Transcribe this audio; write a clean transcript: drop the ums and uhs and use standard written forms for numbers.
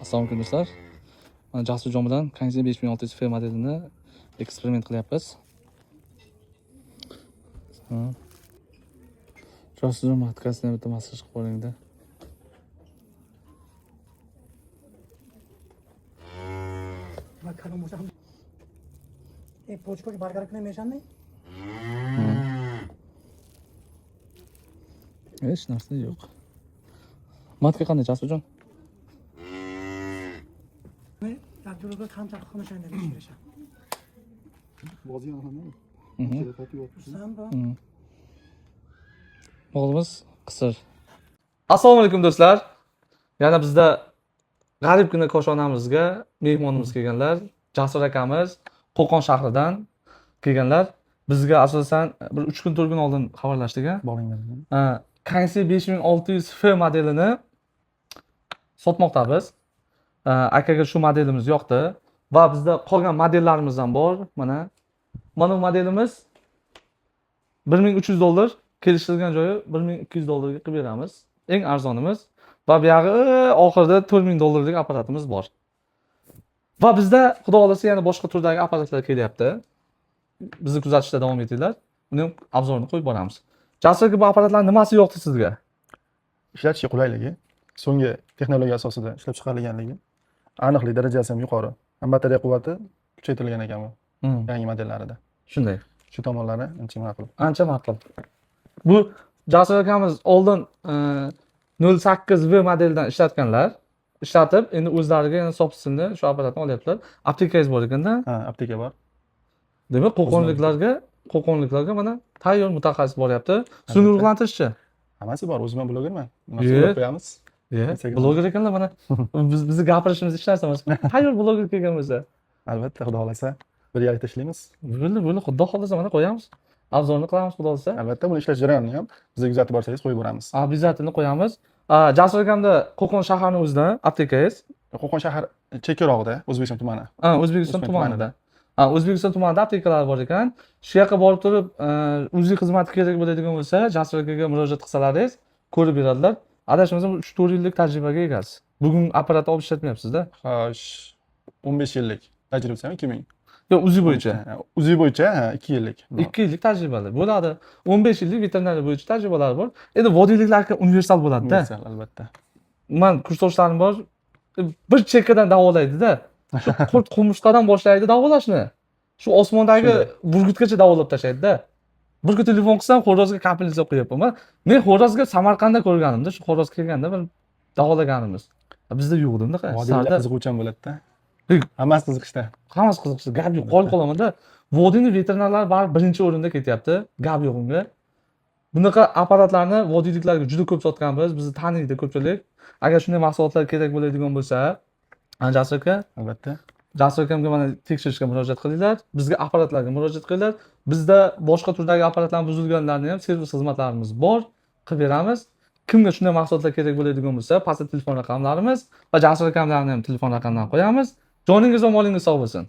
Assalomu alaykum, do'stlar. Mana Jasurjon bilan Kangxi 5600 F modelini eksperiment qilyapmiz. Ha. Jasurjon, матка sini bitta massaj qilib boringda. Va kalon bo'lsa ham почка ga barqaror qilmaysanmi? Hech narsa yo'q. Матка qanday, Jasurjon? Abdulloh qancha qilmasang deb berasan. Bozor hamma. Sen bu Molimiz qisir. Assalomu alaykum, do'stlar. Yana bizda g'aribgina koshonamizga mehmonimiz kelganlar. Jasur akamiz Qo'qon shahridan kelganlar. Bizga asosan bir 3 kun, 4 kun oldin xabarlashdik, a? Boringlar. Ha, Kangxi 5600 F modelini sotmoqdamiz. Akaga shu modelimiz yoqdi va bizda qolgan modellarimiz ham bor. Mana bu modelimiz 1300 dollar, kelishilgan joyi 1200 dollarga qilib beramiz. Eng arzonimiz va buyog'i oxirida 4000 dollarlik apparatimiz bor. Va bizda, xudo xohlasa, yana boshqa turdagi apparatlar kelyapti. Bizni kuzatishda davom etinglar. Uni ham обзор ini qo'yib boramiz. Jasur aka, bu apparatlar nimasi yoqdi sizga? Ishlatishga qulayligi, so'nggi texnologiya asosida ishlab chiqarilganligi, aniqlik darajasi ham yuqori. Ham batareya quvvati kuchaytirilgan ekan bu yangi modellarida. Shunday. Shu tomonlari ancha ma'qul. Ancha ma'qul. Bu Jasur akamiz oldin 08 V modelidan ishlatganlar. Ishlatib, endi o'zlariga yana собственный shu apparatni olyaptilar. Aptekangiz bor ekanda. Ha, apteka bor. Demak, Qo'qonliklarga mana tayyor mutaxassis boryapti. Sun'iy urug'lantirishchi. Hammasi bor. O'zim ham blogerman. Ye. Nima qo'yamiz? Ye, Instagram. Bloger ekanlar mana. Biz bizni gapirishimiz hech narsa emas. Tayyor bloger kelgan bo'lsa. Albatta, xudo xohlasa birgalikda ishlaymiz. Bo'ldi, bo'ldi, xudo xohlasa mana qo'yamiz. Обзор ni qilamiz, xudo xohlasa. Albatta, buni ishlash jarayonini ham bizga kuzatib borsangiz qo'yib boramiz. Обязательно qo'yamiz. Jasur akamda Qo'qon shahrini o'zida aptekangiz. Qo'qon shahar chekkarog'ida, O'zbekiston tumani. Ha, O'zbekiston O'zbekiston tumanida. Ha, O'zbekiston tumanida aptekalar bor ekan. Shu yoqqa borib turib, UZI xizmati kerak bo'ladigan bo'lsa, Jasur akaga murojaat qilsalaringiz, ko'rib beradilar. Adashmasam 3-4 yillik tajribaga egasiz. Bugun apparat olib ishlatmayapsiz-da. Xo'sh, 15 yillik tajriba desam, 2000. Yo'q, UZI bo'yicha. Ha, UZI bo'yicha, ha, 2 yillik. 2 yillik tajribali bo'ladi. 15 yillik veterinariya bo'yicha tajribalari bor. Endi vodiyliklarga universal bo'ladi-da. Universal, albatta. Man kursdoshlarim bor, bir chekkadan davolaydi-da. Shu qurt qumursqadan boshlaydi davolashni. Shu osmondagi Shunday. burgutgacha davolab tashlaydi-da. Bir kun telefon qilsam, xo'rozga капельница qo'yapman. Men xo'rozga Samarqandda ko'rganimda, shu xo'roz kelganda bir davolaganimiz. Bizda yo'q edi bunaqa. Vodiylar Sarda qiziquvchan bo'ladi-da. Hey. Hammasi qiziqishda. Hammasi qiziqishda, gap yo'q. Qoyil qolamanda. Vodiyni veterinarlar baribir birinchi o'rinda ketyapti. Gap yo'q unga. Bunaqa apparatlarni vodiyliklarga juda ko'p sotganmiz. Bizni taniydi ko'pchilik. Agar shunday mahsulotlar kerak bo'ladigan bo'lsa, Jasur aka, Albatta. Jasur akamga mana tekshirishga murojaat qilinglar. Bizga apparatlarga murojaat qilinglar. Bizda boshqa turdagi apparatlar buzilganlarni ham servis xizmatlarimiz bor, qilib beramiz. Kimga shunday mahsulotlar kerak bo'ladigan bo'lsa, pastda telefon raqamlarimiz va Jasur akamlarni ham telefon raqamlarini qo'yamiz. Joningiz va molingiz sog' bo'lsin.